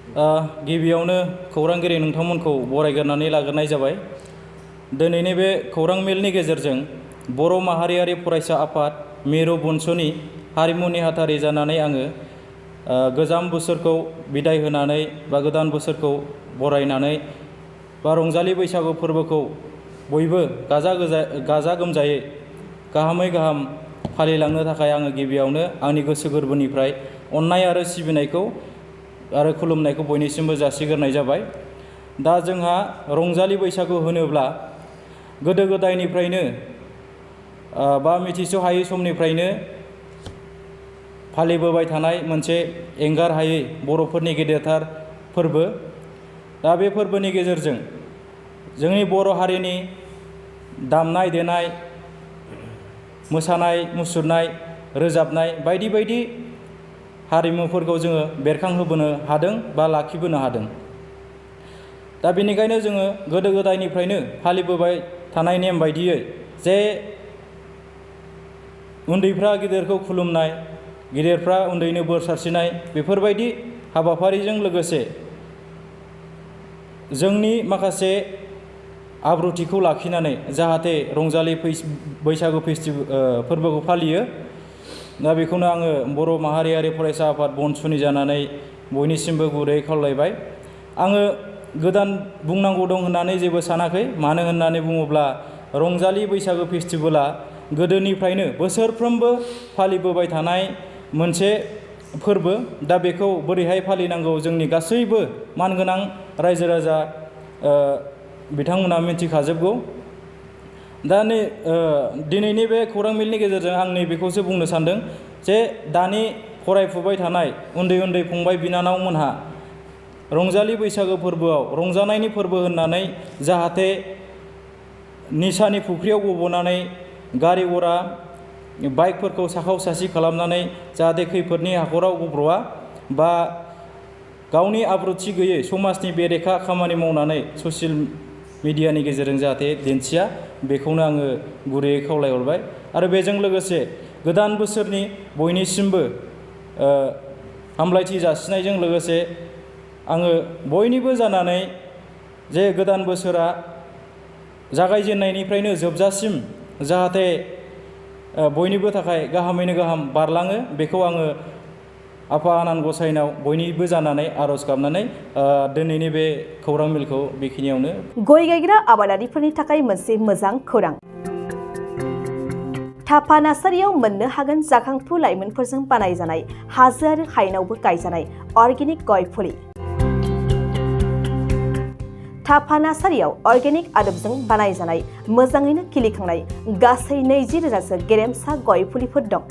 गिबियावनो खौरांगिरि नोंथांमोनखौ बरायग्रोनानै लाग्रोनाय जाबाय। दिनैनि बे खौरां मेलनि गेजेरजों बर' माहारियारि फरायसा आफाद मिरु BoNSUनि हारिमु नेहाथारि जानानै आङो गोजाम बोसोरखौ बिदाय होनानै बा गोदान बोसोरखौ बरायनानै बा रंजालि बैसागु फोरबोखौ बयबो गाजा गोमजायै गाहामै गाहाम फालिलांनो थाखाय आङो गिबियावनो आंनि गोसो गोरबोनिफ्राय अननाय आरो सिबिनायखौ आरो खुलुमनायखौ बयनिसिमबो जासिग्रोनाय जाबाय। दा जोंहा रंजालि बैसागु होनोब्ला गोदो गोदायनिफ्रायनो बा मिथिस' हायै समनिफ्रायनो फालिबोबाय थानाय मोनसे एंगार हायै बर'फोरनि गेदेरथार फोरबो। दा बे फोरबोनि गेजेरजों जोंनि बर' हारिनि दामनाय देनाय, मोसानाय मुसुरनाय, रोजाबनाय बायदि बायदि हारिमुफोरखौ जोङो बेरखांहोबोनो हादों बा लाखिबोनो हादों। दा बेनिखायनो जोङो गोदो गोदायनिफ्रायनो फालिबोबाय थानाय नेम बायदियै जे उन्दैफ्रा गिदिरखौ खुलुमनाय, गिदिरफ्रा उन्दैनो बोर सारस्रिनाय, बेफोरबायदि हाबाफारिजों लोगोसे जोंनि माखासे आब्रुथिखौ लाखिनानै जाहाथे रंजालि बैसागु फोरबोखौ फालियो। दा बेखौनो आङो बर' माहारियारि फरायसा आफाद BoNSUनि जानानै बयनिसिमबो गुरैयै खावलायबाय। आङो गोदान बुंनांगौ दं होननानै जेबो सानाखै। मानो होननानै बुङोब्ला रंजालि बैसागु फेस्टिभेला गोदोनिफ्रायनो बोसोरफ्रोमबो फालिबोबाय थानाय मोनसे फोरबो। दा बेखौ बोरैहाय फालिनांगौ जोंनि गासैबो मानगोनां रायजो राजा बिथांमोना मिथिखाजोबगौ। दा दिनैनि बे खौरां मेलनि गेजेरजों आं नैबेखौसो बुंनो सानदों जे दानि फरायफुबाय थानाय उन्दै उन्दै फंबाय बिनानावमोनहा रंजालि बैसागो फोरबोआव रंजानायनि फोरबो होननानै जाहाथे निसानि फुख्रियाव गब'नानै गारि घरा बाइकफोरखौ साखाव सासि खालामनानै जाहाथे खैफोदनि हाखराव गब्र'आ बा गावनि आब्रुथि गैयै समाजनि बेरेखा खामानि मावनानै ससियेल मिडियानि गेजेरजों जाहाथे दिन्थिया, बेखौनो आङो गुरैयै खावलायहरबाय। आरो बेजों लोगोसे गोदान बोसोरनि बयनिसिमबो हामलायथि जासिनायजों लोगोसे आङो बयनिबो जानानै जे गोदान बोसोरा जागायजेननायनिफ्रायनो जोबजासिम जाहाथे बयनिबो थाखाय गाहामैनो गाहाम बारलाङो, बेखौ आङो आफा आनान गसाइनाव बयनिबो जानानै आर'ज गाबनानै दिनैनि बे खौरां मेलखौ बेखिनियावनो। गय गायग्रा आबादारिफोरनि थाखाय मोनसे मोजां खौरां। थाफा नार्सारियाव मोननो हागोन जाखांफु लाइमोनफोरजों बानायजानाय हाजो आरो हायेनावबो गायजानाय अर्गेनिक गय फुलि। थाफा नार्सारियाव अर्गेनिक आदबजों बानायजानाय मोजाङैनो खिलिखांनाय गासै 20,000सो गेरेमसा गय फुलिफोर दं।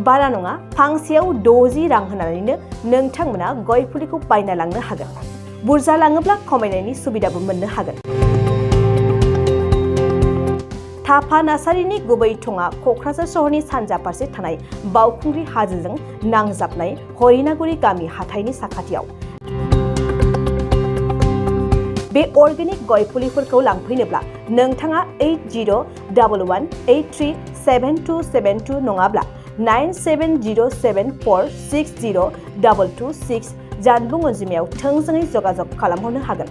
बारा नङा, फांसेयाव 60 रां होनानैनो नोंथांमोना गय फुलिखौ बायना लांनो हागोन। बुरजा लाङोब्ला खमायनायनि सुबिदाबो मोननो हागोन। थाफा नार्सारिनि गुबै थङा क'क्राझार सहरनि सानजा फारसे थानाय बावखुंग्रि हाजोजों नांजाबनाय हरिनागुरि गामि हाथाइनि साखाथियाव। बे अर्गेनिक गय फुलिफोरखौ लांफैनोब्ला नोंथाङा 8011837272 नङाब्ला 9707460226 जानबुं अनजिमायाव थोंजोङै जगाजग खालामहरनो हागोन।